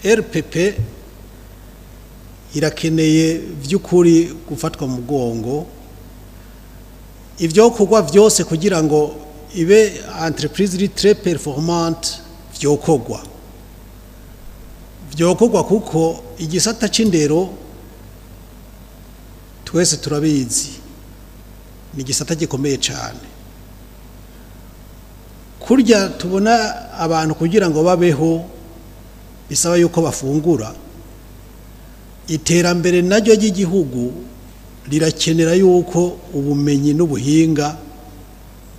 RPP irakeneye vy'ukuri gufatwa mu mugongo, ivyo kugwa vyose kugira ngo ibe entreprise iri très performante. Vyokogwa kuko igisata c'indero twese turabizi, ni igisata gikomeye cyane. Kurya tubona abantu kugira ngo babeho bisaba yuko bafungura, iterambere naryo ry'igihugu rirakenera yuko ubumenyi n'ubuhinga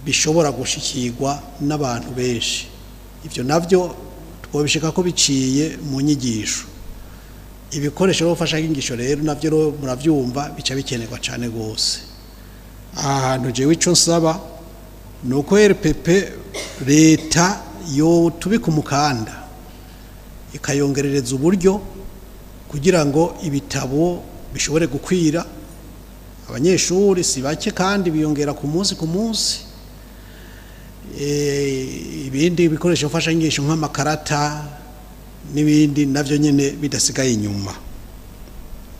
bishobora gushikirwa n'abantu benshi. Ibyo navyo twobishika ko biciye mu nyigisho. Ibikoresho mfashanyigisho rero navyo rero muravyumva, bica bikenerwa cyane gose. Aha hantu jewe ico nsaba ni uko RPP leta yo tubika umukanda, ikayongerereza uburyo kugira ngo ibitabo bishobore gukwira abanyeshuri. Si bake kandi biyongera ku munsi ku munsi. Ibindi bikoresho mfashanyigisho nk'amakarata n'ibindi navyo nyene bidasigaye inyuma.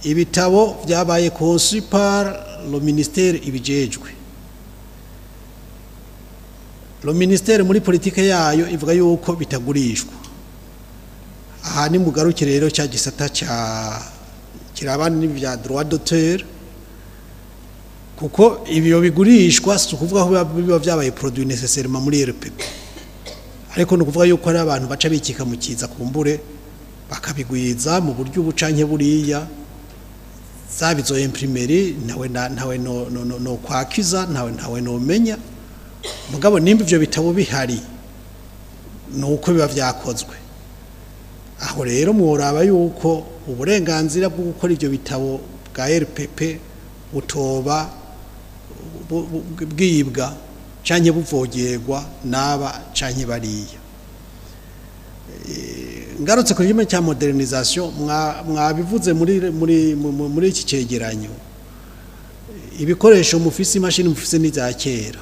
Ibitabo byabaye conçu par le ministère ibijejwe. Le ministère muri politike yayo ivuga yuko bitagurishwa. Aha ni mugaruke rero cya gisata cya kirabana n'ibya droit d'auteur, kuko ibyo bigurishwa si ukuvuga ko biba byabaye produit nécessairement muri RPP, ariko ni ukuvuga yuko hari abantu baca bikika mu kiza, kumbure bakabigwiza mu buryo ubu canke buriya. Zaba izo imprimerie, ntawe ntawe no kwakiza, ntawe nomenya. Mugabo nimba ivyo bitabo bihari, ni uko biba vyakozwe. Aho rero mworaba yuko uburenganzira bwo gukora ivyo bitabo bwa RPP butoba bwibwa canke buvogerwa n'aba canke bariya. Ngarutse ku cyuma cya modernisation, mwabivuze muri iki cegeranyo. Ibikoresho mufise, imashini mufise n'iza kera.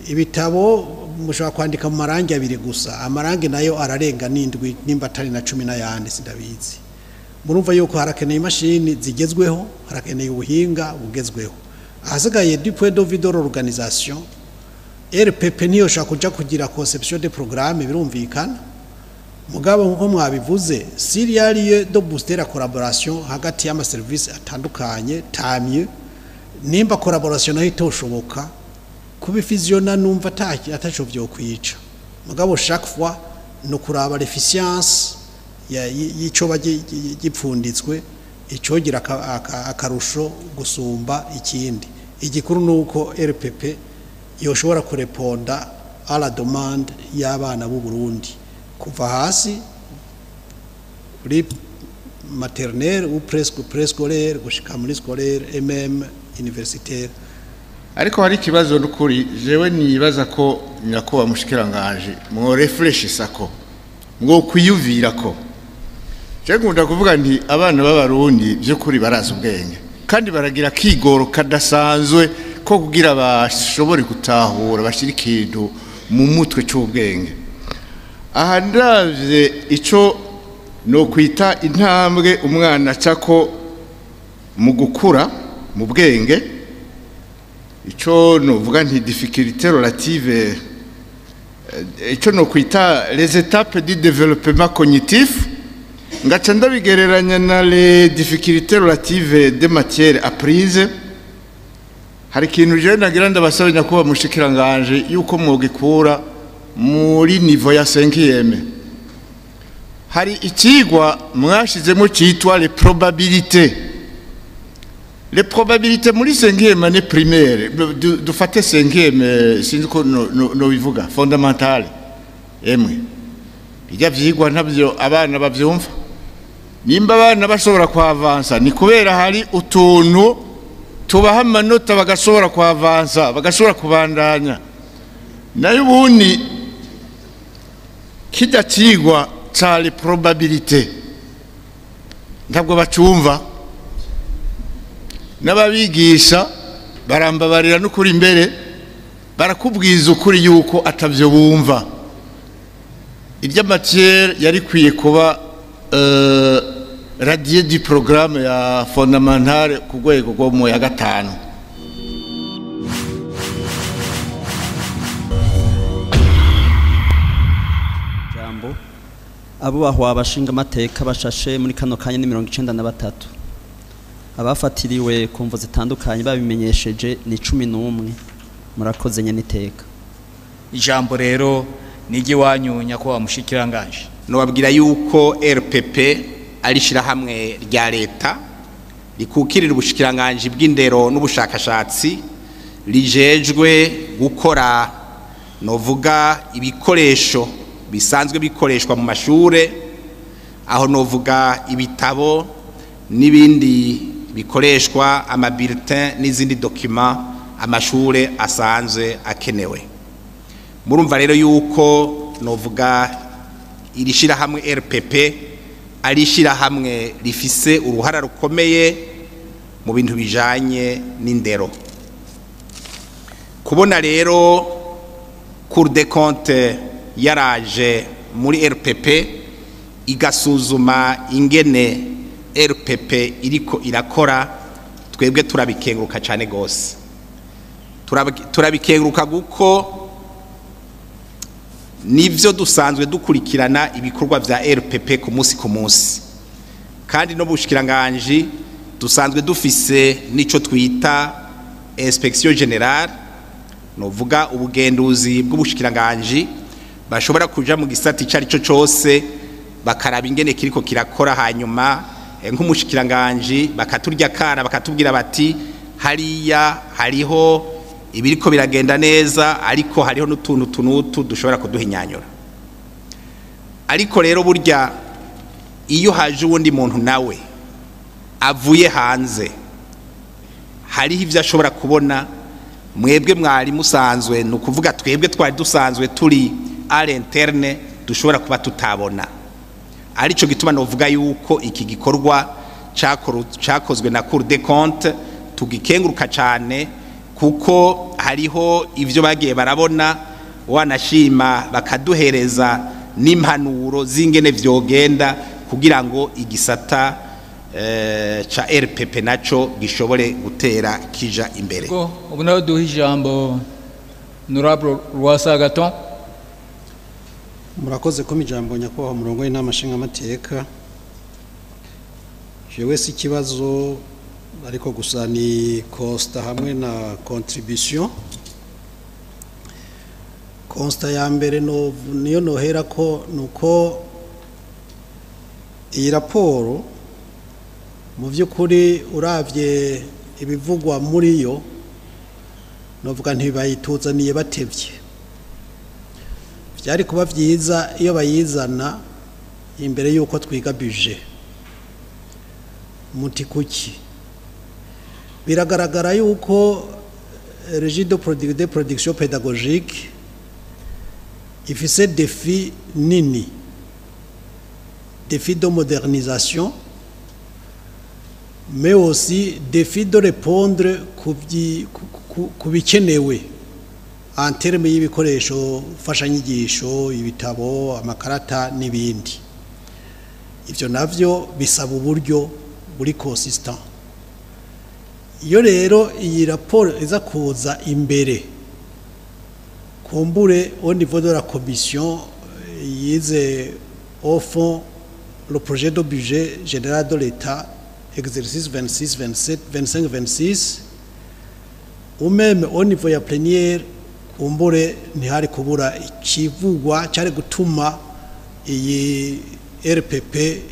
Ibitabo mushobora kwandika mu marangi abiri gusa, amarangi nayo ararenga n'indwi nimba atari na 10 n'ayandi, sindabizi. Murumva yuko harakeneye imashini zigezweho, harakeneye ubuhinga bugezweho. Ahasigaye, du point de vue de l'organisation, RPP niyo shobora kuja kugira conception de programme, birumvikana. Mugabo nkuko mwabivuze, s'il y a lieu de booster la collaboration hagati y'ama service atandukanye, tant mieux. Nimba collaboration nayo itoshoboka, kubifusionna numva ataco vyokwica. Mugabo chaque fois no kuraba l'efficience y'ico gipfunditswe, icogira akarusho gusumba ikindi. Igikuru nuko RPP yoshobora kureponda à la demande y'abana b'u Burundi kuva hasi kuri maternelle ou presque préscolaire gushika muri scolaire et même universitaire. Ariko hari ikibazo n'ukuri jewe nibaza ko nyakubahwa mushikiranganje mwo réfléchissa ko mwo kwiyumvira ko je nkunda kuvuga nti abana b'Abarundi by'ukuri barazi ubwenge kandi baragira kigoro kadasanzwe ko kugira bashobore gutahura, bashira ikintu mu mutwe c'ubwenge. Aha ndavye ico no kwita intambwe umwana acako mu gukura mu bwenge, ico novuga nti difficulté relative, ico no kwita les étapes du développement cognitif, ngaca ndabigereranya na les difficultés relatives des matières apprises. Hari ikintu je nagira ndabasaba, nyakubahwa mushikiranganje, yuko mwogikura muri niveau ya 5e. Hari ikigwa mwashizemo cyitwa les probabilités. Les probabilités muri 5e année primaire, dufate 5e, sinzi ko no bivuga fondamentale, emwe bijya vyigwa ntabyo abana bavyumva. Nimba abana bashobora kwavansa ni kubera hari utuntu tubaha amanota, bagashobora kwavansa, bagashobora kubandanya. Nayo ubundi kijya kigwa ca les probabilités ntabwo bacumva. N'ababigisha barambabarira n'ukuri imbere, barakubwiza ukuri yuko atavyo bumva. Irya matière yari kwiye kuba radier du programme ya fondamentale ku rwego rwo mu ya gatanu. Jambo abo bahwa abashinga amateka bashashe muri kano kanya ni 93, abafatiriwe ku mvo zitandukanye babimenyesheje ni 11. Murakoze nyene iteka. Ijambo rero nigi wanyu nyakubahwa mushikiranganje. Nobabwira yuko RPP ari shirahamwe rya leta rikukirira ubushikiranganje bw'indero n'ubushakashatsi, rijejwe gukora novuga ibikoresho bisanzwe bikoreshwa mu mashure, aho novuga ibitabo n'ibindi bikoreshwa, ama bulletin n'izindi document amashure asanzwe akenewe. Murumva rero yuko novuga iri shirahamwe RPP ari shirahamwe rifise uruhara rukomeye mu bintu bijanye n'indero. Kubona rero Cour des comptes yaraje muri RPP igasuzuma ingene RPP iriko irakora, twebwe turabikenguruka cyane gose. Turabikenguruka guko nivyo dusanzwe dukurikirana ibikorwa vya RPP ku munsi ku munsi, kandi no bushikiranganje dusanzwe dufise nico twita inspection générale, novuga ubugenduzi bw'ubushikiranganje, bashobora kuja mu gisata icari cyo cyose bakaraba ingene kiriko kirakora, hanyuma nk'umushikiranganje bakaturya kara bakatubwira bati hariya hariho ibiriko biragenda neza, ariko hariho n'utuntu tunutu dushobora kuduhinyanyura. Ariko rero burya iyo haje uwundi muntu nawe avuye hanze hariho ivyo ashobora kubona mwebwe mwari musanzwe, ni ukuvuga twebwe twari dusanzwe turi à l'interne dushobora kuba tutabona. Arico gituma novuga yuko iki gikorwa cakozwe na Cour des comptes tugikenguruka cane, kuko hariho ivyo bagiye barabona wanashima bakaduhereza n'impanuro z'ingene vyogenda kugira ngo igisata ca RPP naco gishobore gutera kija imbere. Ubu naho duha ijambo Honorable Rwasa Agathon. Murakoze ko ijambo nyakubahwa murongo w'inama nshingamateka. Jewe si ikibazo ariko gusa ni constat hamwe na contribution. Constat ya mbere no niyo nohera ko nuko iyi raporo mu by'ukuri uravye ibivugwa muri yo novuga ntibayituzaniye batevye. Byari kuba vyiza iyo bayizana imbere yuko twiga budget. Muti kuki? Biragaragara yuko régie de production pédagogique ifise défi nini, défi de modernisation, mais aussi défi de répondre ku bikenewe en termes y'ibikoresho mfashanyigisho, ibitabo, amakarata n'ibindi. Ivyo navyo bisaba uburyo buri consistent. Iyo rero iyi raporo iza kuza imbere, kumbure au niveau de la commission yize au fond le projet de budget général de l'État exercice 26, 27, 25, 26, ou même au niveau ya plénière, kumbure ntihari kubura ikivugwa cyari gutuma iyi RPP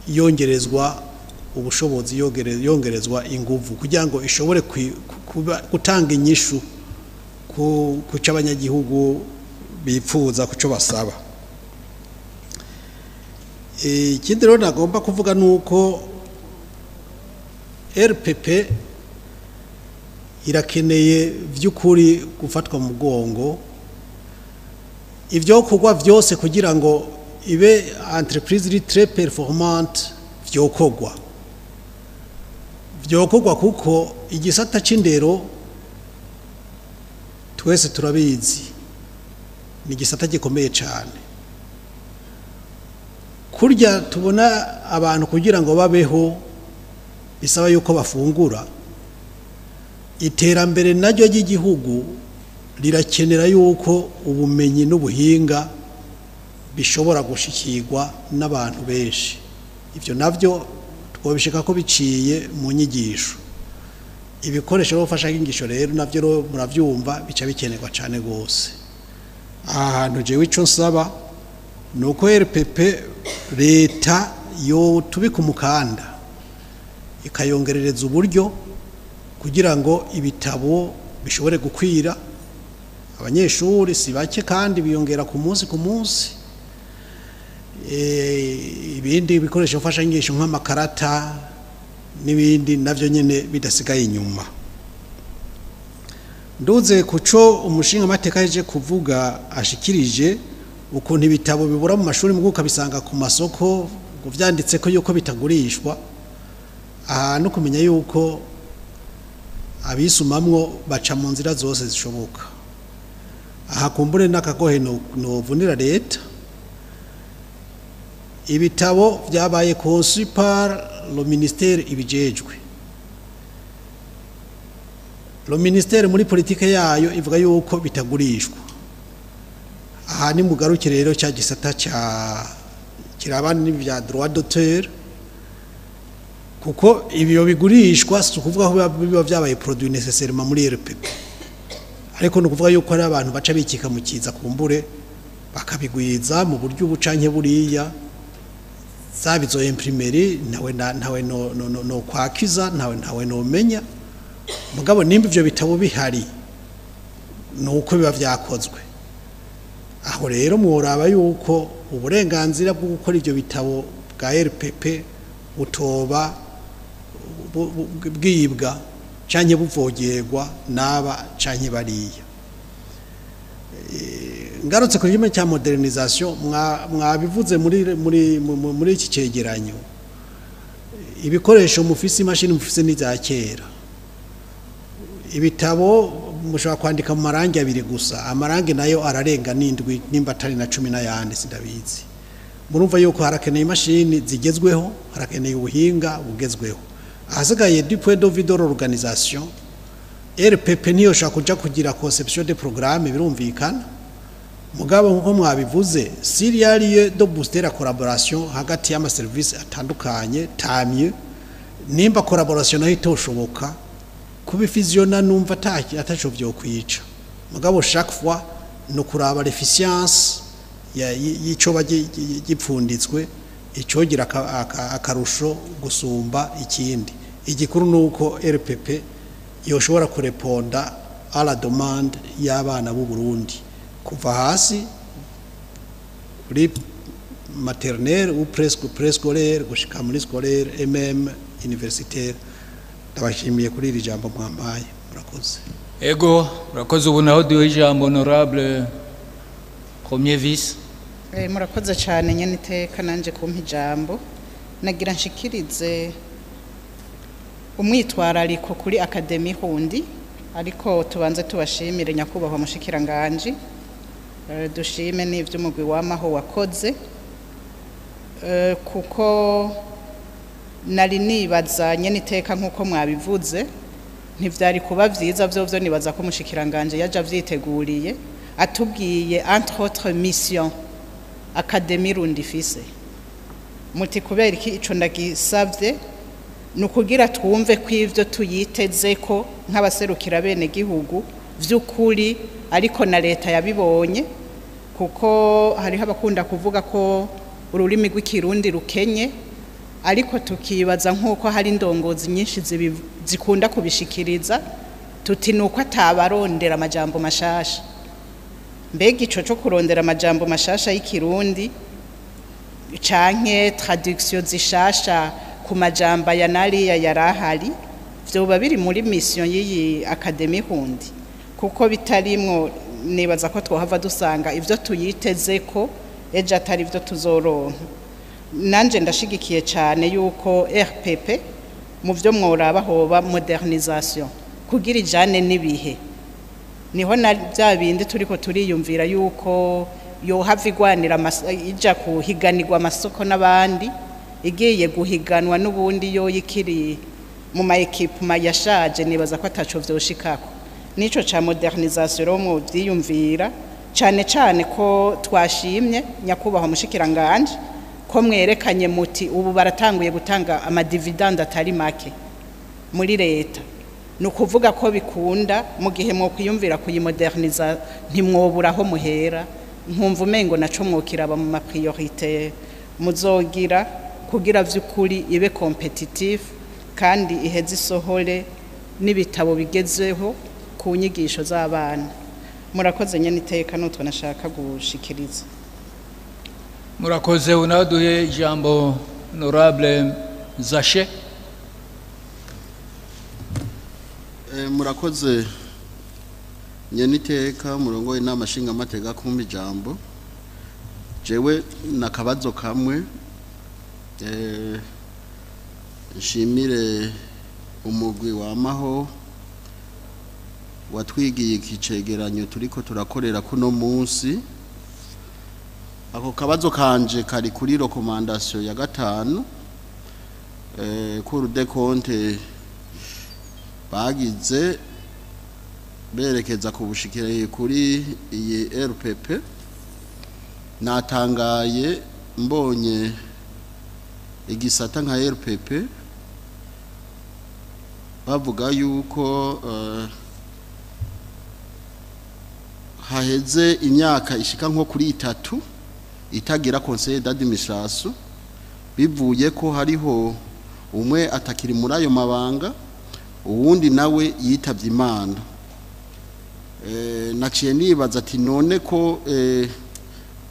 yongerezwa ubushobozi, yongerezwa inguvu kugira ngo ishobore gutanga inyishu ku cy'abanyagihugu bipfuza, ku cyo basaba. Ikindi rero nagomba kuvuga nuko RPP irakeneye vy'ukuri gufatwa mu mugongo, ivyo kugwa vyose kugira ngo ibe entreprise iri très performante vyokogwa. Vyokogwa kuko igisata c'indero twese turabizi ni igisata gikomeye cyane. Kurya tubona abantu kugira ngo babeho bisaba yuko bafungura, iterambere naryo ry'igihugu rirakenera yuko ubumenyi n'ubuhinga bishobora gushikirwa n'abantu benshi. Ibyo navyo twobishika ko biciye mu nyigisho. Ibikoresho mfashanyigisho rero navyo muravyumva bica bikenerwa cyane gose. Aha hantu jewe ico nsaba ni uko RPP leta yo tubika umukanda ikayongerereza uburyo kugira ngo ibitabo bishobore gukwira abanyeshuri, si bake kandi biyongera ku munsi ku munsi. Ibindi bikoresho mfashanyigisho nk'amakarata n'ibindi navyo nyene bidasigaye inyuma. Nduze kuco umushinga amateka yaje kuvuga ashikirije ukuntu ibitabo bibura mu mashuri muguka bisanga ku masoko ngo vyanditse ko yuko bitagurishwa. Aha no kumenya yuko abisumamwo baca mu nzira zose zishoboka. Aha kumbure n'akagohe no vunira leta, ibitabo vyabaye conçu par le ministère ibijejwe. Le ministère muri politike yayo ivuga yuko bitagurishwa. Aha ni mugaruke rero cya gisata cya kirabana n'ibya droit d'auteur, kuko ibyo bigurishwa si ukuvuga ko biba vyabaye produit nécessairement muri RPP, ariko ni ukuvuga yuko ari abantu baca bikika mu kiza kumbure bakabigwiza mu buryo ubu canke buriya. Zaba izo imprimerie ntawe no kwakiza, ntawe nomenya. Mugabo nimba ivyo bitabo bihari nuko biba vyakozwe. Aho rero mworaba yuko uburenganzira bwo gukora ivyo bitabo bwa RPP butoba bwibwa canke buvogerwa naba canke bariya. Ngarutse ku kimwe cya modernisation, mwabivuze muri iki cegeranyo, ibikoresho mufise, imashini mufise n'iza kera. Ibitabo mushobora kwandika mu marangi abiri gusa, amarangi nayo ararenga n'indwi nimba atari na 10 n'ayandi sindabizi. Murumva yuko harakeneye imashini zigezweho, harakeneye ubuhinga bugezweho. Ahasigaye du point de vue de l'organisation, RPP niyo shaka kuja kugira conception de programme, birumvikana. Mugabo nkuko mwabivuze, s'il y a lieu de booster la collaboration hagati y'ama service atandukanye, tant mieux. Nimba collaboration nayo itoshoboka, kubifusionna numva ataco vyokwica. Mugabo chaque fois no kuraba l'efficience y'ico gipfunditswe, icogira akarusho gusumba ikindi. Igikuru nuko RPP yoshobora kureponda à la demande y'abana b'u Burundi kuva hasi kuri maternelle ou presque préscolaire gushika muri scolaire et même universitaire. Ndabashimiye kuri iri jambo mwampaye, murakoze. Ego, murakoze. Ubu naho duhe ijambo honorable premier vice. Murakoze cyane nyene iteka nanje kumpa ijambo. Nagira nshikirize umwitwarariko kuri Académie Hundi, ariko tubanze tubashimire nyakubahwa mushikiranganje, dushime n'ivy'umugwi wamaho wakoze, kuko nari nibaza nyene iteka nkuko mwabivuze ntivyari kuba vyiza vyovyo. Nibaza ko mushikiranganje yaje avyiteguriye atubwiye entre autres missions Académie Rundi ifise. Muti kubera iki ico ndagisavye? Ni ukugira twumve ko ivyo tuyiteze ko nk'abaserukira bene gihugu vy'ukuri, ariko na leta yabibonye, kuko hariho abakunda kuvuga ko ururimi rw'Ikirundi rukenye, ariko tukibaza nk'uko hari indongozi nyinshi zikunda kubishikiriza, tuti nuko atabarondera amajambo mashasha. Mbega ico co kurondera amajambo mashasha y'Ikirundi canke traduction zishasha ku majambo ya nariya yarahari vyoba biri muri mission y'iyi Académie Hundi? Kuko bitarimwo nibaza ko twohava dusanga ivyo tuyiteze ko ejo atari ivyo tuzoronka. Nanje ndashigikiye cyane yuko RPP mu vyo mworaba hoba modernisation kugira ijane n'ibihe. Niho na bya bindi turiko turiyumvira yuko Yohava igwanira ija kuhiganirwa amasoko n'abandi, igiye guhiganwa n'ubundi yo ikiri mu ma équipements yashaje, nibaza ko ataco vyoshikako. Nico ca modernisation rero mwovyiyumvira cane cane, ko twashimye, nyakubahwa mushikiranganje, ko mwerekanye muti ubu baratanguye gutanga ama dividendes atari make muri leta. Ni ukuvuga ko bikunda mu gihe mwokwiyumvira kuyimoderniza, ntimwobura aho muhera. Nkumva umengo naco mwokiraba mu ma priorités muzogira, kugira vy'ukuri ibe compétitif kandi iheze isohore n'ibitabo bigezeho ku nyigisho z'abana. Murakoze nyene iteka, nutwo nashaka gushikiriza. Murakoze. Unaduhe ijambo honorable Zache. Murakoze nyene iteka murongo inama nshingamateka kumpa ijambo. Jewe nakabazo kamwe. Nshimire umugwi wamaho watwigiye iki cegeranyo turiko turakorera kuno munsi. Ako kabazo kanje kari kuri recommandation ya 5 Cour des comptes bagize berekeza ku bushikire kuri iyi RPP. Natangaye mbonye igisata nka RPP bavuga yuko haheze imyaka ishika nko kuri 3 itagira conseil d'administration, bivuye ko hariho umwe atakiri muri ayo mabanga, uwundi nawe yitavye Imana. Naciye nibaza ati none ko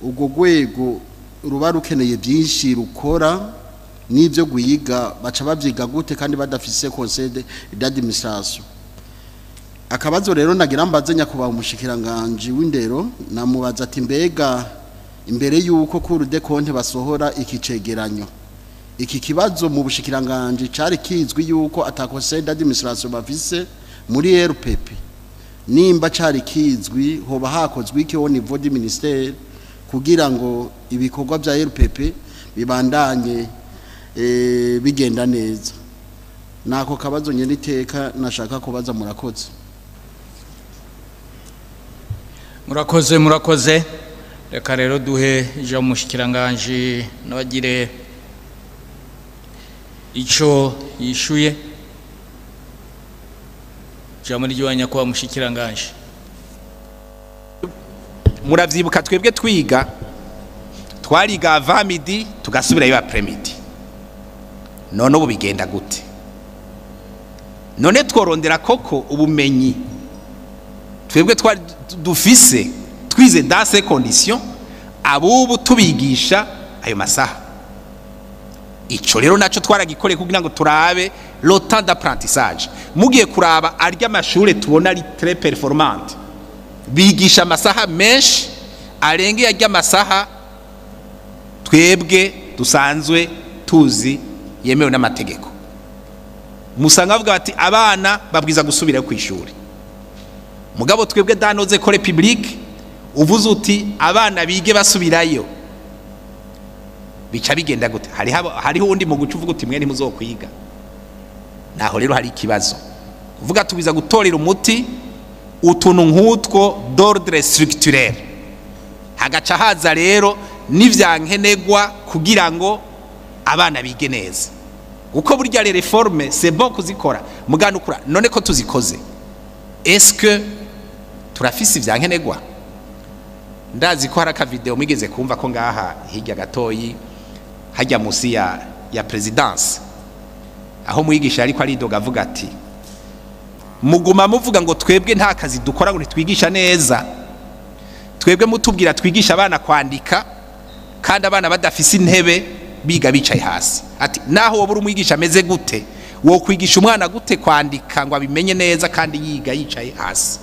ubwo rwego ruba rukeneye byinshi rukora n'ibyo guyiga, baca bavyiga gute kandi badafise conseil d'administration? Akabazo rero nagira mbaze nyakubahwa umushikiranganje w'indero, namubaza ati mbega imbere yuko Cour des comptes basohora iki cegeranyo, iki kibazo mu bushikiranganje cari kizwi yuko ata conseil d'administration bafise muri RPP? Nimba cari kizwi, hoba hakozwe iki au niveau du ministère kugira ngo ibikorwa bya RPP bibandanye bigenda neza? Nako kabazo nyene iteka nashaka kubaza. Murakoze. Murakoze, murakoze. Reka rero duhe ijambo umushikiranganje n'abagire ico yishuye. Ijambo ry'iwanyu, nyakubahwa mushikiranganje. Muravyibuka twebwe twiga, twariga avant midi, tugasubirayo après midi. None ubu bigenda gute? None tworondera koko ubumenyi twebwe twari dufise, twize dans ces conditions, abubu tubigisha ayo masaha? Ico rero naco twaragikoreye kugira ngo turabe le temps d'apprentissage. Mugiye kuraba arya amashure tubona ari très performante, bigisha amasaha menshi arenge arya amasaha twebwe dusanzwe tuzi yemewe n'amategeko. Musanga bavuga bati abana babwiza gusubira ku ishuri, mugabo twebwe dans nos écoles publiques uvuze uti abana bige basubirayo, bica bigenda gute? Hariho undi mu guca uvuga uti mwe ntimuzokwiga. Naho rero hari ikibazo uvuga tubiza gutorera umuti utuntu nk'utwo d'ordre structurel, hagaca haza rero n'ivyankenegwa kugira ngo abana bige neza, kuko burya les réformes, c'est bon kuzikora, mugana ukura none ko tuzikoze, est-ce que turafise ivyankenegwa? Ndazi ko hari aka vidéo mwigeze kumva ko ngaha hirya gatoyi hajya musi ya présidence, aho mwigisha ariko aridoga avuga ati muguma muvuga ngo twebwe nta kazi dukora, ngo ntitwigisha neza. Twebwe mutubwira twigisha abana kwandika kandi abana badafise intebe, biga bicaye hasi. Ati naho wowe uri umwigisha ameze gute, wo kwigisha umwana gute kwandika ngo abimenye neza kandi yiga yicaye hasi?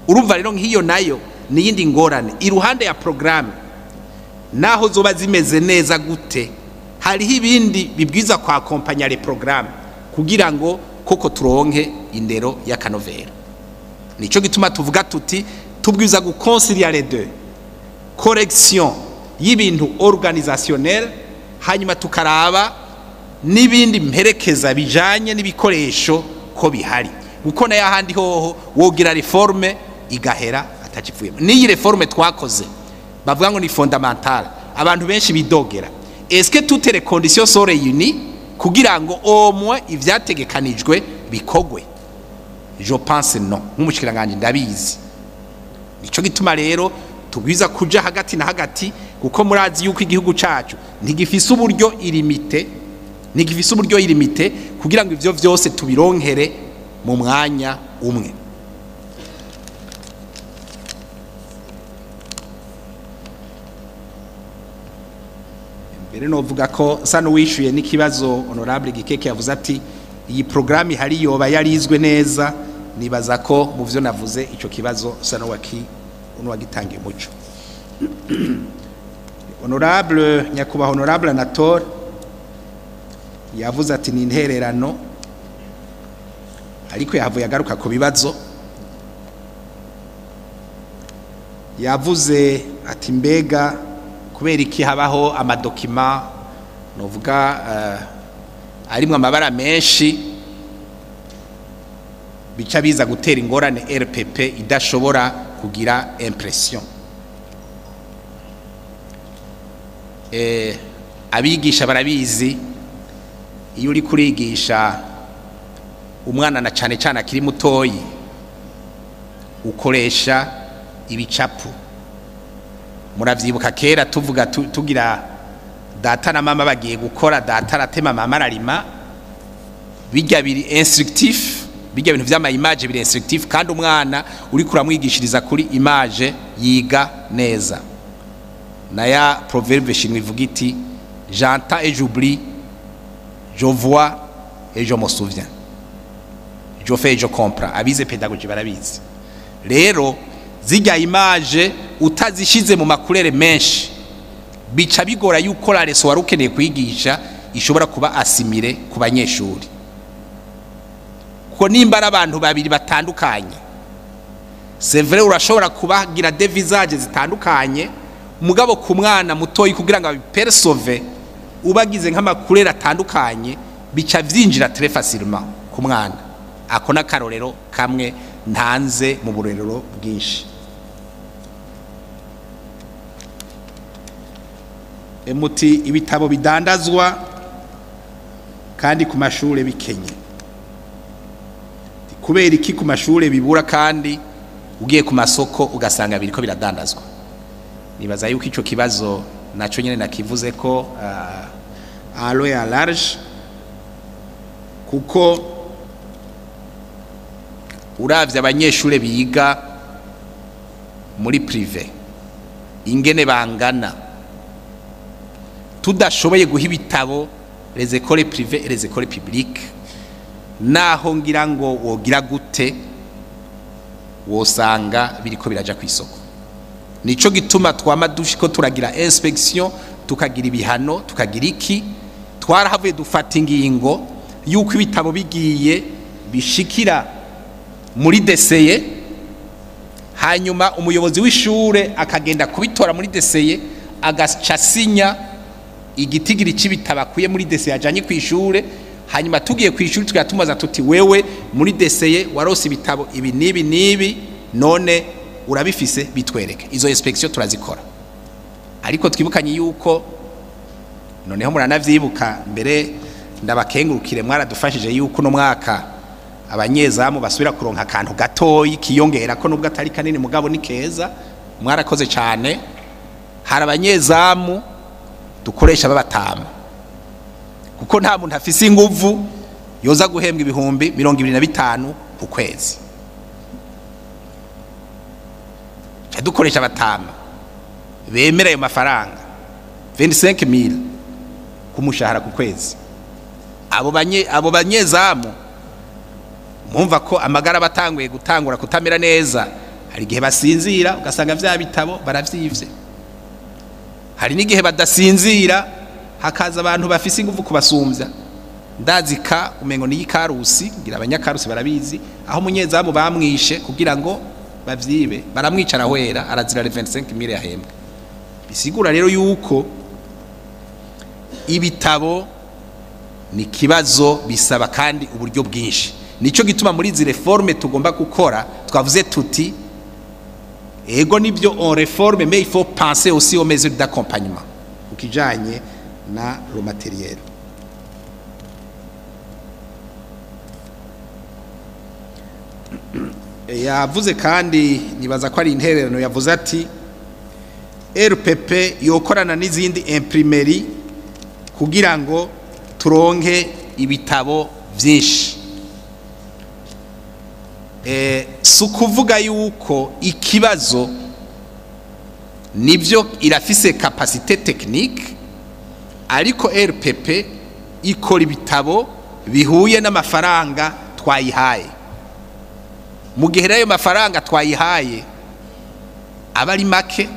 Urumva rero nk'iyo nayo niyindi ngorane iruhande ya programme. Naho zoba zimeze neza gute, hariho ibindi bibwiza kwa accompagner les programmes kugira ngo koko turonke indero y'akanovera. Nico gituma tuvuga tuti tubwiza gu concilier les deux. correction y'ibintu organisationnel, hanyuma tukaraba n'ibindi mperekeza bijanye n'ibikoresho ko bihari, kuko na yahandi hoho wogira réforme igahera atacipfuyemo. N'iyi réforme twakoze bavuga ngo ni fondamentale, abantu benshi bidogera, est-ce que toutes les conditions sont réunies kugira ngo au moins ivyategekanijwe bikogwe? Je pense non, nk'umushikiranganje ndabizi. Nico gituma rero tubwiza kuja hagati na hagati, kuko murazi yuko igihugu cacu ntigifise uburyo illimité, ntigifise uburyo illimité kugira ngo ivyo vyose tubironkere mu mwanya umwe. Mbere novuga ko sa n'uwishuye n'ikibazo honorable Gikeke yavuze ati iyi programme ihari yoba yarizwe neza. Nibaza ko mu vyo navuze ico kibazo sa n'uwagitangiye umuco. Honorable nyakubahwa honorable Anatole yavuze ati ni intererano, ariko yahavuye agaruka ku bibazo. Yavuze ati mbega kubera iki habaho ama documents novuga arimwo amabara menshi, bica biza gutera ingorane RPP idashobora kugira impression. Abigisha barabizi, iyo uri kurigisha umwana na cane cane akiri mutoyi ukoresha ibicapu. Muravyibuka kera tuvuga tugira data na mama bagiye gukora, data aratema mama ararima, bijya biri instructif, bijya bintu vy'ama image biri instructif, kandi umwana uri kuramwigishiriza kuri image yiga neza. Naya proverbe shinwe ivuga iti j'entends et j'oublie, je vois et je me souviens, je fais et je comprends. Abize pédagogie barabizi. Rero zijya image utazishize mu ma couleurs menshi bica bigora yuko la leçon wari ukeneye kwigisha ishobora kuba assimilée ku banyeshuri, kuko nimba ari abantu babiri batandukanye, c'est vrai urashobora kubagira des visages zitandukanye, mugabo ku mwana mutoyi kugira ngo abiperceve ubagize nk'ama couleurs atandukanye bica vyinjira très facilement ku mwana. Ako n'akarorero kamwe ntanze mu burerero bwinshi. Emuti ibitabo bidandazwa kandi ku mashure bikenye, kubera iki ku mashure bibura kandi ugiye ku masoko ugasanga biriko biradandazwa? Nibaza yuko ico kibazo naco nyene nakivuze ko à long et large, kuko uravye abanyeshure biga muri privé ingene bangana, tudashoboye guha ibitabo les écoles privées et les écoles publiques, naho ngira ngo wogira gute wosanga biriko biraja kwisoko. Nico gituma twama dushiko turagira inspection, tukagira ibihano, tukagira iki. Twarahavuye dufata ingingo yuko ibitabo bigiye bishikira muri DCE, hanyuma umuyobozi w'ishure akagenda kubitora muri DCE, agaca asinya igitigiri c'ibitabo akuye muri DCE ajanye kw'ishure. Hanyuma tugiye kw'ishure tukatumaza tuti wewe muri DCE warose ibitabo ibi n'ibi n'ibi, none urabifise, bitwereke. Izo inspection turazikora, ariko twibukanye yuko noneho muranavyibuka, mbere ndabakengurukire mwaradufashije yuko no mwaka abanyezamu basubira kuronka akantu gatoyi kiyongera ko nubwo atari kanini mugabo ni keza, mwarakoze cyane. Hari abanyezamu dukoresha babatama, kuko nta muntu afise inguvu yoza guhembwa 25,000 ku kwezi. Dukoresha abatama bemera ayo mafaranga 25,000 ku mushahara ku kwezi. Abo banyezamu mumva ko amagara batanguye gutangura kutamera neza, hari igihe basinzira ugasanga vya bitabo baravyivye, hari n'igihe badasinzira hakaza abantu bafise inguvu kubasumbya. Ndazika umengo ni ikarusi, ngira abanyakarusi barabizi, aho umunyezamu bamwishe kugira ngo bavyibe, baramwicara hwera arazira 25,000 yahembwe. Bisigura rero yuko ibitabo ni kibazo bisaba kandi uburyo bwinshi. Nico gituma muri izi réforme tugomba gukora twavuze tuti ego nibyo, on réforme, mais il faut penser aussi aux mesures d'accompagnement ukijanye na le matériel. Yavuze kandi, nibaza ko ari intererano, yavuze ati RPP yokorana n'izindi imprimerie kugira ngo turonke ibitabo vyinshi. Si ukuvuga yuko ikibazo nibyo, irafise capacité technique, ariko RPP ikora ibitabo bihuye n'amafaranga twayihaye. Mu gihe rero ayo mafaranga twayihaye aba ari make,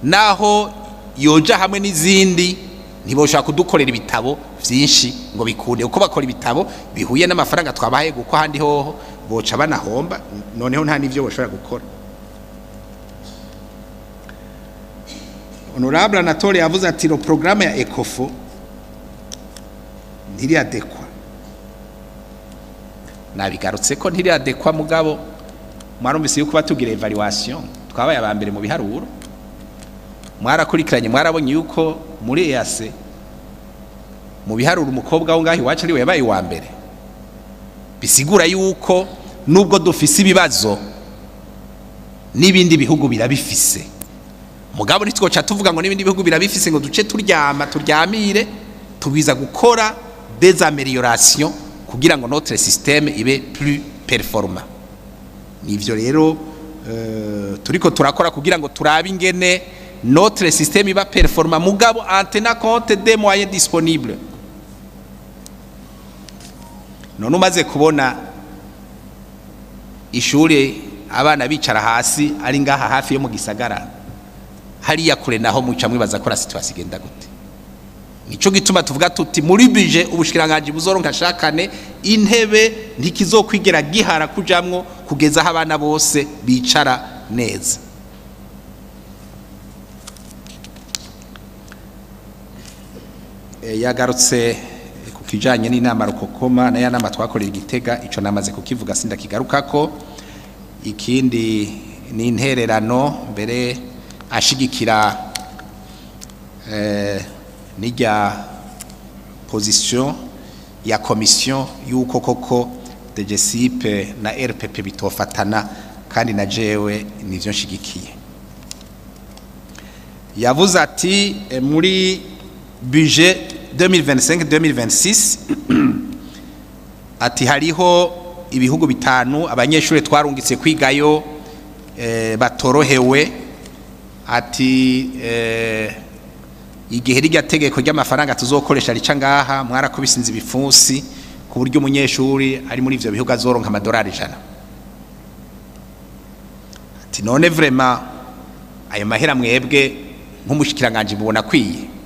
naho yoja hamwe n'izindi ntiboshobora kudukorera ibitabo vyinshi ngo bikunde, uko bakora ibitabo bihuye n'amafaranga twabahaye, kuko ahandi hoho boca banahomba, noneho nta n'ivyo boshobora gukora. Honorable Anatole yavuze ati le programme ya Ecofo ntiri adéquat. Nabigarutse ko ntiri adéquat, mugabo mwarumvise yuko batugira évaluation twabaye aba mbere mu biharuro. Mwarakurikiranye, mwarabonye yuko muri EAC mu biharuro umukobwa wo ngaho iwacu ariwe yabaye uwa mbere. Bisigura yuko nubwo dufise ibibazo, n'ibindi bihugu birabifise, mugabo ntitwoca tuvuga ngo n'ibindi bihugu birabifise ngo duce turyama turyamire. Tubwiza gukora des améliorations kugira ngo notre système ibe plus performant. Nivyo rero turiko turakora kugira ngo turabe ingene notre système iba performant, mugabo en tenant compte des moyens disponibles. None umaze kubona ishure abana bicara hasi ari ngaha hafi yo mu gisagara, hariya kure naho muca mwibaza ko la situation igenda gute? Nico gituma tuvuga tuti muri budget ubushikiranganje buzoronka shakane intebe ntikizokwigera gihara kujamwo kugeza aho abana bose bicara neza. Yagarutse ku kijanye n'inama rukokoma na ya nama twakoreye Igitega. Ico namaze kukivuga, sindakigarukako. Ikindi ni intererano mbere ashigikira n'irya position ya commission yuko koko DGSIP na RPP bitofatana, kandi na jewe nivyo nshigikiye. Yavuze ati muri budget 2025 2026 ati hariho ibihugu bitanu abanyeshuri twarungitse kwigayo batorohewe, ati igihe rirya tegeko ry'amafaranga tuzokoresha rica ngaha, mwarakubisinze ibipfunsi ku buryo umunyeshuri ari muri ivyo bihugu azoronka amadolari 100. Ati none vraiment ayo mahera mwebwe nk'umushikiranganje mubona akwiye?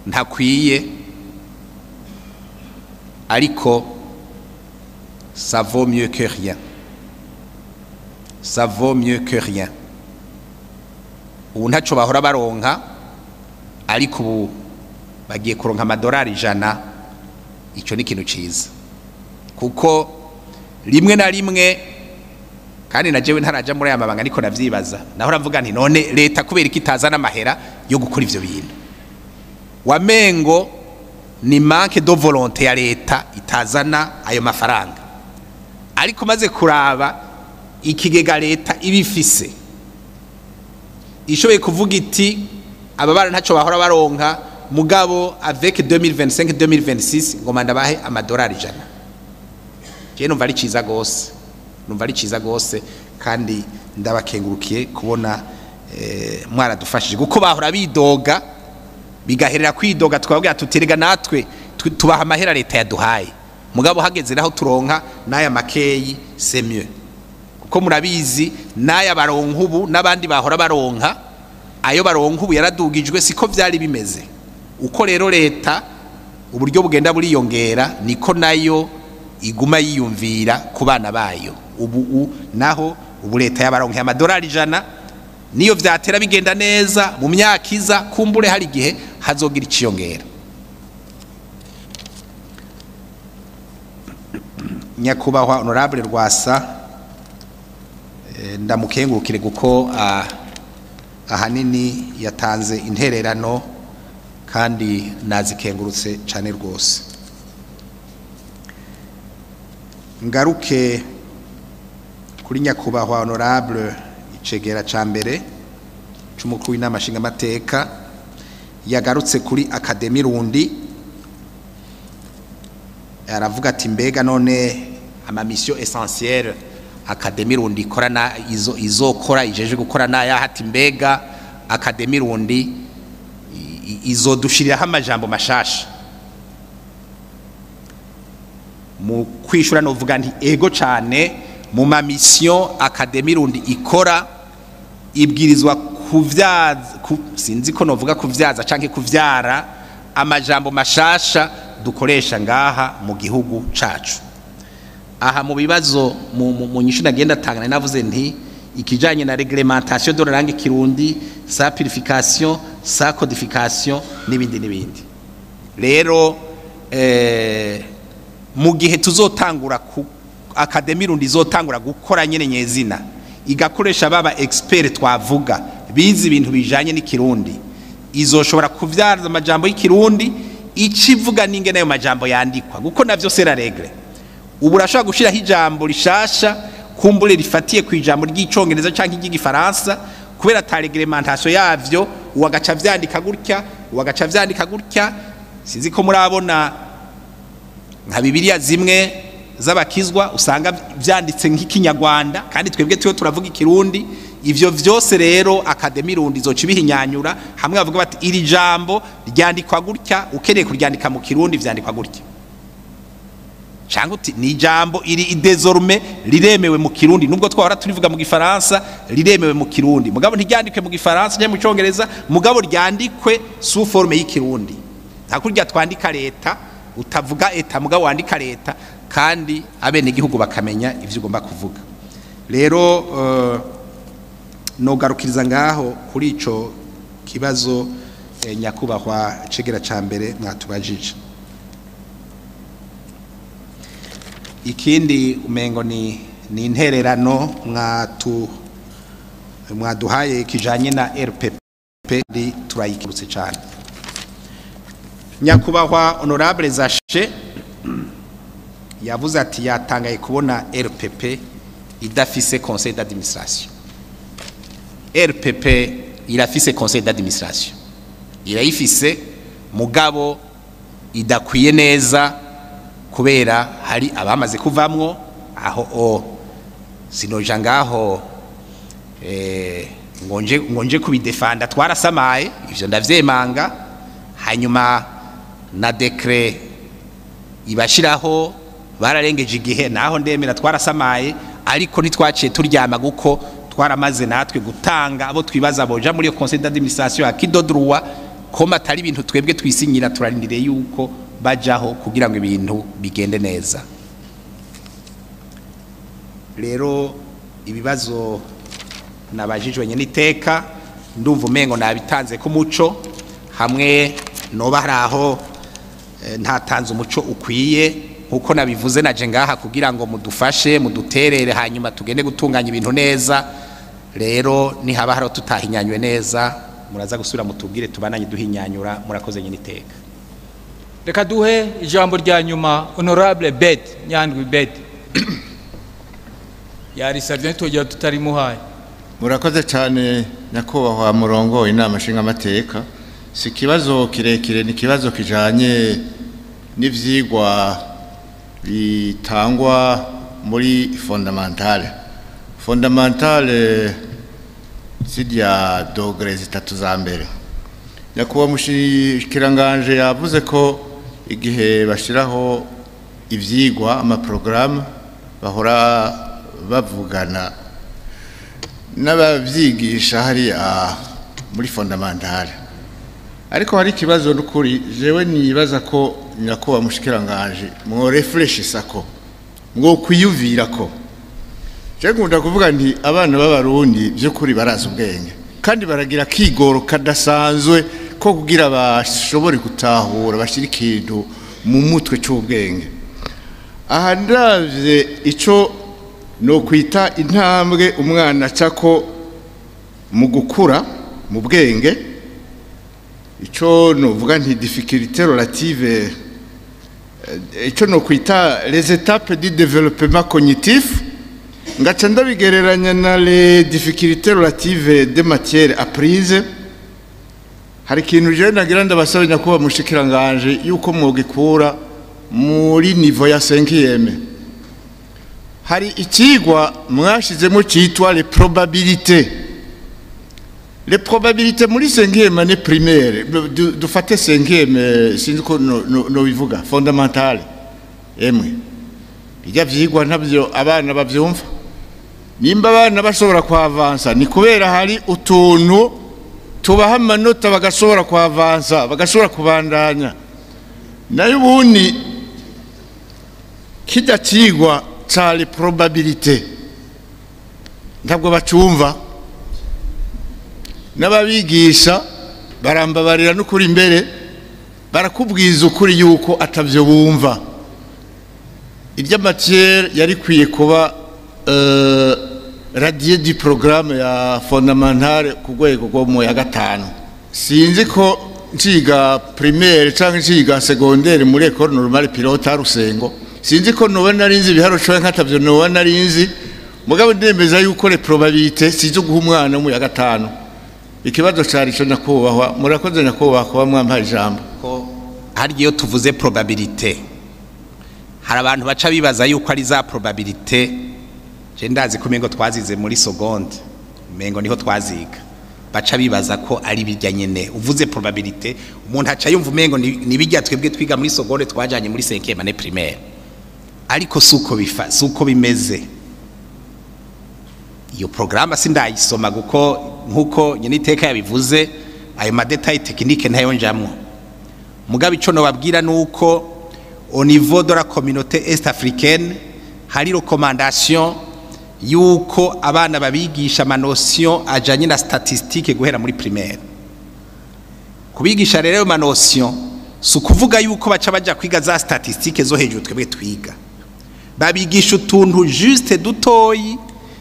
Ntakwiye, ariko ça vaut mieux que rien, ça vaut mieux que rien. Ubu ntaco bahora baronka, ariko ubu bagiye kuronka amadolari 100. Ico ni ikintu ciza, kuko rimwe na rimwe, kandi na jewe ntaraja muri aya mabanga niko navyibaza, naho mvuga nti none leta kubera iki itazana amahera yo gukora ivyo bintu? Wamengo ni manque de volonté ya leta itazana ayo mafaranga, ariko maze kuraba ikigega leta ibifise, ishoboye kuvuga iti aba bana ntacyo bahora baronka, mugabo avec 2025 2026 ngoma ndabahe amadolari 100, je numva ari ciza gose, numva ari ciza gose, kandi ndabakengurukiye kubona mwaradufashije, kuko bahora bidoga bigaherera kwidoga, twabwira tutirega natwe tubaha amahera leta yaduhaye, mugabo hageze naho turonka n'aya makeyi, c'est mieux, kuko murabizi n'aya baronka ubu n'abandi bahora baronka, ayo baronka ubu yaradugijwe, siko vyari bimeze. Uko rero leta uburyo bugenda buriyongera, niko nayo iguma yiyumvira ku bana bayo. Ubu naho ubu leta yabaronkeye amadolari 100. Niyo vyatera bigenda neza mu myaka iza, kumbure hari igihe hazogira iciyongera. Nyakubahwa Honorable Rwasa, ndamukengurukire kuko ahanini yatanze intererano kandi nazikengurutse cyane rwose. Ngaruke kuri nyakubahwa Honorable icegera ca mbere c'umukuru w'inama nshingamateka, yagarutse kuri Académie Rundi, aravuga ati mbega none ama mission essentielle Académie Rundi ikora na izo izokora ijeje gukora naya, hati mbega Académie Rundi izodushiriraho amajambo mashasha. Mu kwishura novuga nti ego cane, mu ma mission Académie Rundi ikora ibwirizwa kuvyaza sinzi ko novuga kuvyaza canke kuvyara amajambo mashasha dukoresha ngaha mu gihugu cacu. Aha mu bibazo mu nyishu nagenda tangana navuze nti ikijanye na réglementation de la langue kirundi, sa purification, sa codification n'ibindi n'ibindi. Rero mu gihe tuzotangura ku Académie Rundi izotangura gukora nyene nyezina, igakoresha baba expert twavuga bize ibintu bijanye n'ikirundi, izoshobora kuvyaza amajambo y'ikirundi icivuga n'ingene ayo majambo yandikwa, kuko navyo c'est la règle. Ubu urashobora gushiraho ijambo rishasha kumbure rifatiye ku ijambo ry'icongereza canke ry'igifaransa, kubera ta réglementation yavyo, uwagaca vyandika gutya, uwagaca vyandika gutya. Sinzi ko murabona nka Bibiliya zimwe z'abakizwa usanga vyanditse nk'ikinyarwanda kandi twebwe tuyo turavuga ikirundi. Ivyo vyose rero Académie Rundi izoca ibihinyanyura, hamwe bavuga bati iri jambo ryandikwa gutya, ukeneye kuryandika mu kirundi vyandikwa gutya, cyangwa uti ni ijambo iri désormais riremewe mu kirundi, nubwo twahora turivuga mu gifaransa riremewe mu kirundi, mugabo ntiryandikwe mu gifaransa cyangwa mu cyongereza, mugabo ryandikwe sous forme y'ikirundi. Nta kurya twandika leta, utavuga eta mugabo wandika leta, kandi abenegihugu bakamenya ivyo ugomba kuvuga. Rero nogarukiriza ngaho kuri ico kibazo, nyakubahwa cegera ca mbere mwatubajije. Ikindi umengo ni intererano mwaduhaye kijanye na RPP, turayikirutse cyane. Nyakubahwa Honorable Zashe yavuze ati yatangaye kubona RPP idafise conseil d'administration. RPP irafise conseil d'administration, irayifise, mugabo idakwiye neza kubera hari abamaze kuvamwo. Aho o sinoja ngaho ngonje kubidefanda, twarasamaye ivyo ndavyemanga. Hanyuma na décret ibashiraho bararengeje igihe, naho ndemera twarasamaye, ariko ntitwaciye turyama guko twaramaze natwe gutanga abo twibaza boja muri iyo conseil d'administration ya kidodroit koma atari ibintu twebwe twisinyira, turarindiriye yuko bajaho kugira ngo ibintu bigende neza. Rero ibibazo nabajijwe nyene iteka ndumva umengo nabitanze ku muco, hamwe noba hari aho ntatanze umuco ukwiye nkuko nabivuze, naje ngaha kugira ngo mudufashe, muduterere, hanyuma tugende gutunganya ibintu neza. Rero nihaba haro tutahinyanywe neza, muraza gusubira mutubwire, tubananye duhinyanyura. Murakoze nyine iteka. Reka duhe ijambo rya nyuma Honorable Bed Nyandwi. Bed yarisabye, ntitwogera tutarimuhaye. Murakoze cyane, nyakubahwa murongo inama nshingamateka. Si ikibazo kirekire, ni ikibazo kijanye n'ivyigwa bitangwa muri fondamentale. Fondamentale zirya degrés zitatu za mbere. Nyakubahwa mushikiranganje yavuze ko igihe bashiraho ivyigwa, amaprogaramu, bahora bavugana n'abavyigisha hariya muri fondamentale, ariko hari ikibazo n'ukuri jewe nibaza ko nyakubahwa mushikiranganje mwo réfléchissa ko mwo kwiyumvira ko. Je nkunda kuvuga nti abana b'abarundi by'ukuri barazi ubwenge. Kandi baragira kigoro kadasanzwe ko kugira bashobore gutahura, bashira ikintu mu mutwe cy'ubwenge. Aha ndavye ico no kwita intambwe umwana acako mu gukura mu bwenge, ico novuga nti difficulté relative, ico no kwita les étapes du développement cognitif, ngaca ndabigereranya na les difficultés relatives des matières apprises. Hari ikintu je nagira ndabasaba, nyakubahwa mushikiranganje, yuko mwogikura muri niveau ya 5e. Hari ikigwa mwashizemo cyitwa les probabilités. Les probabilités muri 5e année primaire, dufate 5e, sinzi ko no bivuga fondamentale, emwe bijya vyigwa ntabyo abana bavyumva. Nimba abana bashobora kwavansa, ni kubera hari utuntu tubaha amanota, bagashobora kwavansa, bagashobora kubandanya. Nayo ubundi kijya kigwa ca les probabilités ntabwo bacumva. N'ababigisha barambabarira, n'ukuri imbere barakubwiza ukuri yuko atavyo bumva. Irya matière yari ikwiye kuba radié du programme ya fondamentale ku rwego rwo mu ya gatanu. Sinzi ko nciga primaire canke nciga secondaire muri École Normale Pilote Rusengo, sinzi ko noba nari nzi ibiharuro canke nkatavyo noba nari nzi. Mugabo ndemeza yuko les probabilités sizo guha umwana mu ya gatanu. Ikibazo cari ico, nyakubahwa. Murakoze, nyakubahwa, kuba mwampaye ijambo. Ko harya iyo tuvuze probabilité, hari abantu baca bibaza yuko ari za probabilité je ndazi ko umengo twazize muri seconde, umengo niho twaziga. Baca bibaza ko ari bijya nyene. Uvuze probabilité, umuntu aca yumva umengo ni bijya twebwe twiga muri seconde twajanye muri 5e année primaire, ariko suko bifa, suko bimeze. Iyo programme sindayisoma, kuko nkuko nyene iteka yabivuze, ayo ma détails techniques ntayo njamwo. Mugabo ico nobabwira nuko au niveau de la communauté est africaine hari recommandation yuko abana babigisha ama notions ajanye na statistique guhera muri primaire. Kubigisha rero ayo ma notions si ukuvuga yuko baca baja kwiga za statistique zo hejuru twebwe twiga. Babigisha utuntu juste dutoyi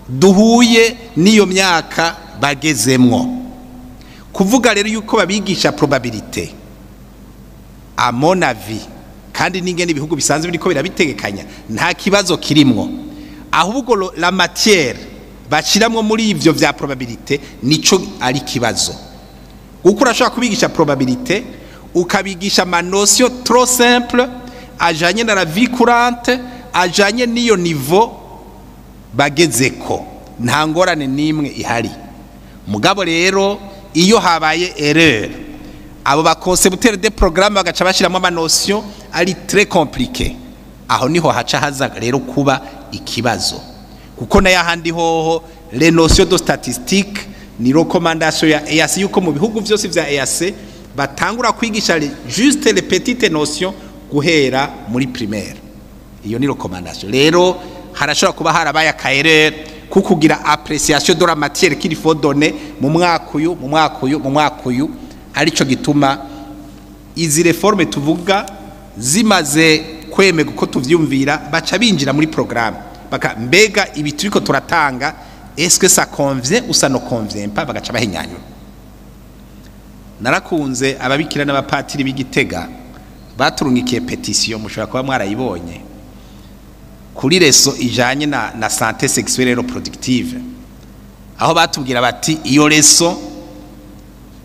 duhuye n'iyo myaka bagezemwo. Kuvuga rero yuko babigisha probabilité, à mon avis, kandi n'ingene ibihugu bisanzwe biriko birabitegekanya, nta kibazo kirimwo. Ahubwo la matière bashiramwo muri ivyo vya probabilité nico ari kibazo, kuko urashobora kubigisha probabilité, ukabigisha ama notions trop simple ajanye na la vie courante, ajanye n'iyo niveau bagezeko, nta ngorane n'imwe ihari. Mugabo rero iyo habaye erreur, abo ba concepteurs de programme bagaca bashyiramo ama notions ari très compliqué, aho niho haca haza rero kuba ikibazo. Kuko nayo ahandi hoho, les notions de statistique ni recommandation ya EAC yuko mu bihugu vyose vya EAC batangura kwigisha juste les petites notions guhera muri primaire. Iyo ni recommandation. Rero harashobora kuba harabaye aka erreur kukugira appréciation de la matière qu'il faut donner mu mwaka uyu, mu mwaka uyu, mu mwaka uyu. Arico gituma izi réformes tuvuga zimaze kwemega uko tuvyumvira, baca binjira muri programme, baka mbega ibi turiko turatanga, est-ce que ça convient ou ça ne convient pas? Bagaca bahinyanyura. Narakunze ababikira n'abapatiri b'Igitega baturungikiye pétition, mushobora kuba mwarayibonye, kuri leçon ijanye na santé sexuelle et reproductive, aho batubwira bati iyo leçon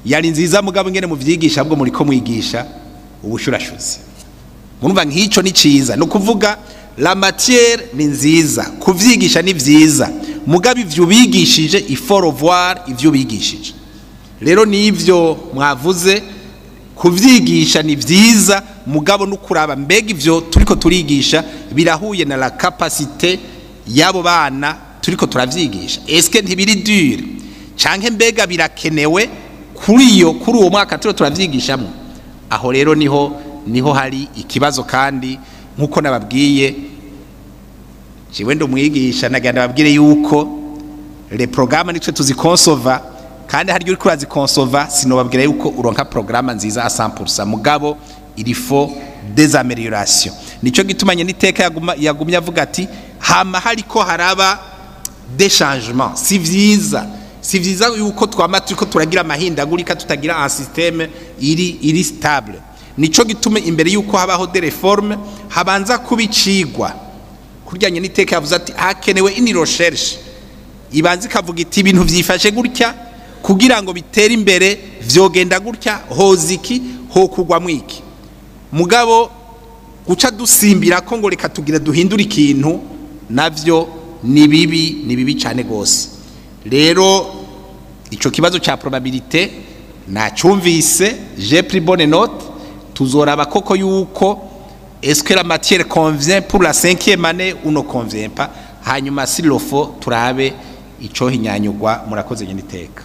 yari nziza, mugabo ingene muvyigisha, ahubwo muriko mwigisha ubushurashuzi. Murumva nk'ico ni ciza. No kuvuga la matière ni nziza, kuvyigisha ni vyiza, mugabo ivyo ubigishije, il faut revoir ivyo ubigishije. Rero nivyo mwavuze, kuvyigisha ni vyiza, mugabo no kuraba mbega ivyo turiko turigisha birahuye na la capacité y'abo bana turiko turavyigisha? Est-ce que ntibiri dur, canke mbega birakenewe kuri uwo mwaka turiko turavyigishamo? Aho rero niho hari ikibazo. Kandi nkuko nababwiye, jewe ndi umwigisha, nagira ndababwire yuko les programmes nitwe tuzikonsova. Kandi haryo uriko urazikonsova, sinobabwira yuko uronka programme nziza a 100%, mugabo il faut des améliorations. Nico gitumanye n'iteka yagumye avuga ati hama hariko haraba des changements. Si vyiza yuko twama turiko turagira amahindagurika, tutagira un système iri stable. Nico gitume imbere yuko habaho des réformes habanza kubicigwa. Kuryanye n'iteka yavuze ati hakenewe une recherche ibanza ikavuga iti ibintu vyifashe gutya, kugira ngo bitere imbere vyogenda gutya, hoza iki, hokugwamwo iki. Mugabo guca dusimbira ko ngo reka tugire duhindure ikintu, navyo ni bibi, ni bibi cyane gose. Rero ico kibazo ca probabilité nacyumvise, j'ai pris bonne note. Tuzoraba koko yuko est-ce que la matière convient pour la cinquième année ou ne convient pas, hanyuma s'il le faut turabe ico hinyanyugwa. Murakoze, nyine iteka.